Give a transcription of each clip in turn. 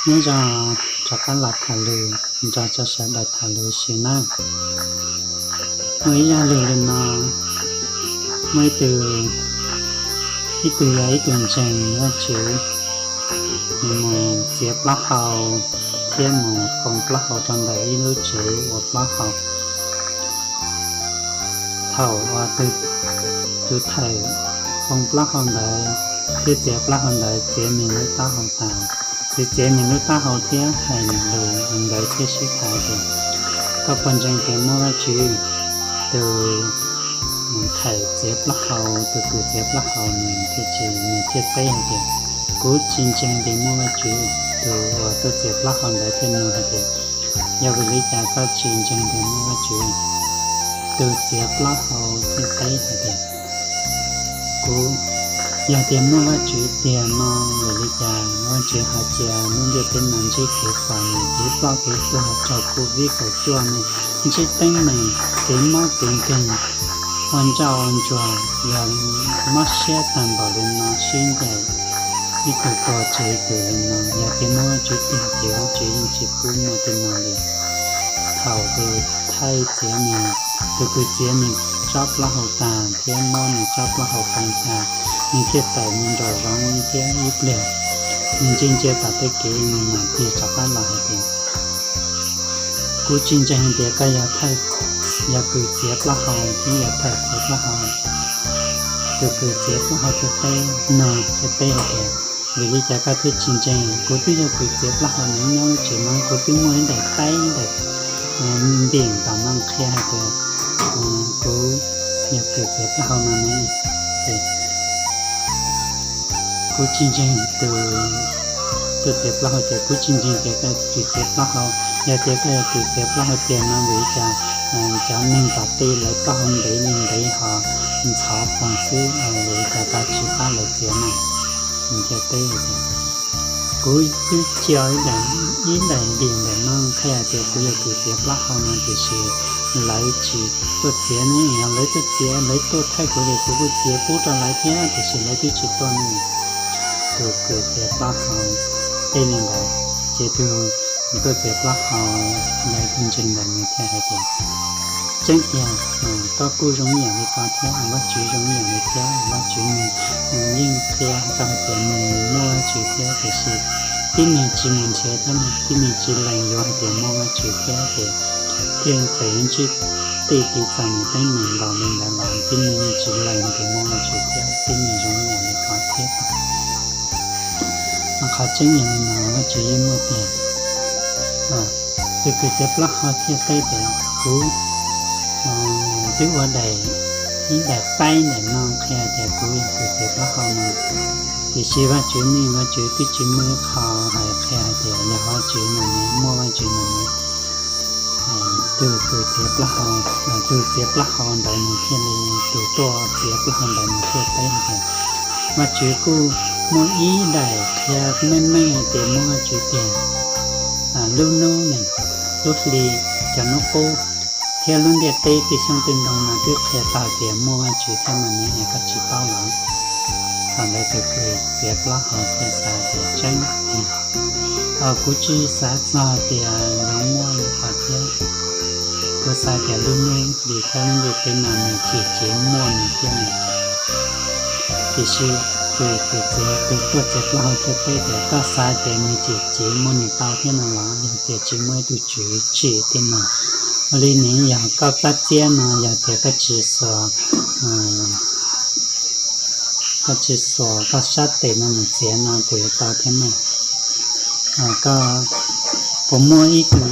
Nyob zoo, rov qab los tham lus nrog rau sawv daws tham lus sim neej. Muaj ib zaj lus li no, muaj ib tug, ib tug yog ib tug ntseeg Vajtswv, nws mus txiav plaub hau thiab mus foom plaub hau rau ntawm ib lub tsev ua plaub hau. Thaum uas tus thawm foom plaub hau ntawd thiab txiav plaub hau ntawd txiav nws lub taub hau tas, txiav txiav nws lub taub hau thiab hais lus ntawd thiab sib tham tias, koj puas ntseeg tias muaj Vajtswv? Tus thawm txiav plaub hau, tus kws txiav plaub hau nws thiaj tsis, nws thiaj teb hais tias, kuv tsis ntseeg tias muaj Vajtswv. Tus uas tuaj txiav plaub hau ntawd thiaj nug hais tias, yog vim li cas koj tsis ntseeg tias muaj Vajtswv? Tus txiav plaub hau thiaj teb hais tias, kuv, yog tias muaj Vajtswv tiag no, vim li cas Vajtswv ho cia lub ntiaj teb no ntsib kev fos, kev ploj kev tuag, raug COVID kaum cuaj no, ntsib teeb meem, kev mob kev nkeeg, ua ntsoj ua ntsuag, yog mob siab tag npaum li no, sib ncaim ib tug tuag tseg ib tug li no? Yog tias muaj Vajtswv tiag ces Vajtswv yeej tsis pub muaj tej no li. Thaum tus thawm txiav nws, tus kws txiav nws tsob plaub hau tas thiab muab nws tsob plaub hau foom tas, nws thiaj tawm mus nraum zoov thiab ib pliag nws ntsia ntsia tom tej kev, nws mam tig rov qab los hais tias, kuv tsis ntseeg tias koj yog thawj, yog kws txiav plaub hau thiab yog thawm txiav plaub hau. Tus kws txiav plaub hau thiaj teb, nug thiaj teb hais tias, vim li cas koj thiaj tsis ntseeg? Kuv twb yog kws txiav plaub hau nyob lub tsev no, kuv twb muaj ib daim taib, ib daim ntim tom no qhia hais tias kuv yog kws txiav plaub hau no ne. Kuv tsis ntseeg tus tuaj txiav plaub hau tias, kuv tsis ntseeg tias koj yog kws txiav plaub hau. Yog tias koj yog kws txiav plaub hau tiag no, vim li cas cov neeg tom tej lawv plaub hau ntev li ntev ho ntxhov poog xwb, vim li cas koj tsis pab lawv txiav no? Nws thiaj teb tias, kuv twb cia ib daim ntim ntawm no qhia hais tias kuv yog kws txiav plaub hau no, tiam sis lawv tsis tuaj txiav ne. Yog lawv tuaj txiav, lawv tuaj thawj kuv ces kuv kuj txiav pub rau lawv thiab, tiam sis lawv twb tsis tuaj ne. Tus kws txiav plaub hau teb li ntawd, ces tus tuaj txiav plaub hau, yog tus ntseeg ntawd nws thiaj hais tias, tseeb tiag, koj kuj zoo ib yam li ko thiab, Vajtswv zoo ib yam li thiab. Vajtswv nws yeej qhia tau hais tias nws muaj Vajtswv thiab, tiam sis tib neeg tsis mus nrhiav thiab, tib neeg tsis lees yuav hais tias muaj Vajtswv thiab, ces thiaj txawm yuav ntsib tej kev txom nyem teeb meem npaum li ntawd los tib neeg yeej tsis lees hais tias muaj Vajtswv thiab, tib neeg zoo ib yam li ko thiab. Mas qhov tseeb yog li no, Vajtswv yeej muaj tiag. Tus kws txiav plaub hau thiaj teb tias, kuv twb ua daim, ib daim taib ntawm no qhia tias kuv yog kws txiav plaub hau no, tiam sis Vajtswv ne, Vajtswv twb tsis muaj ib qho hais qhia hais tias yog Vajtswv no ne, muaj Vajtswv no ne. Tus kws txiav plaub hau, tus txiav plaub hau ntawd nws thiaj li, tus tuaj txiav plaub hau ntawd nws thiaj teb hais tias, Vajtswv kuj muaj ib daim qhia meej meej hais tias muaj Vajtswv tiag. Lub hnub ne, lub hli, cov hnub qub thiab lub ntiaj teb tej xyoob tej ntoo no twb qhia tau tias muaj Vajtswv thiab no ne, es koj tsis paub los? Thaum ntawd tus kws txiav plaub hau thiaj xav tias, tseeb tiag, kuv tsis xav txog tias yuav muaj li qhov thiab. Kuv xav tias lub hnub hli thiab lub ntiaj teb no nws cim cev muaj nws thiab nws. Tiam sis tus kws txiav, tus tuaj txiav plaub hau thiaj teb tias, koj xav tias nws cim cev muaj nws tau thiab no los? Yog tias tsis muaj ib tug tswv tsim tej no, ua li nws yog koj plab txiab no, yog tias koj tsis xuas, koj tsis xuas koj sab tes no mus txiav no puas yuav tau thiab ne? Koj puas muaj ib tug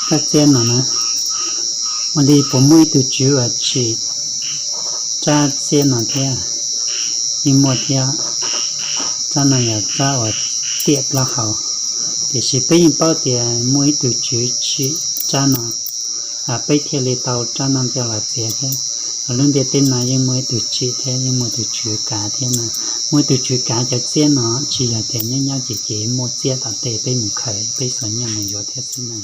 plab txiab no na, ua li puas muaj ib tug tswv uas tsim tsab txiab no thiab? Yeej muaj thiab. Tsab no yog tsab uas tiam plaub hau, tiam sis peb yeej paub tias muaj ib tug tswv tsim tsab no, peb thiaj li tau tsab no coj los txiav thiab. Lub ntiaj teb no yeej muaj ib tug tsim thiab, yeej muaj tus tswv kav thiab no. Muaj ib tug tswv kav cov txiab no, tsis yog tias nyob nyob ces ces muaj txiab tom tej peb mus khaws peb xuas nyiaj mus yuav thiab xwb na.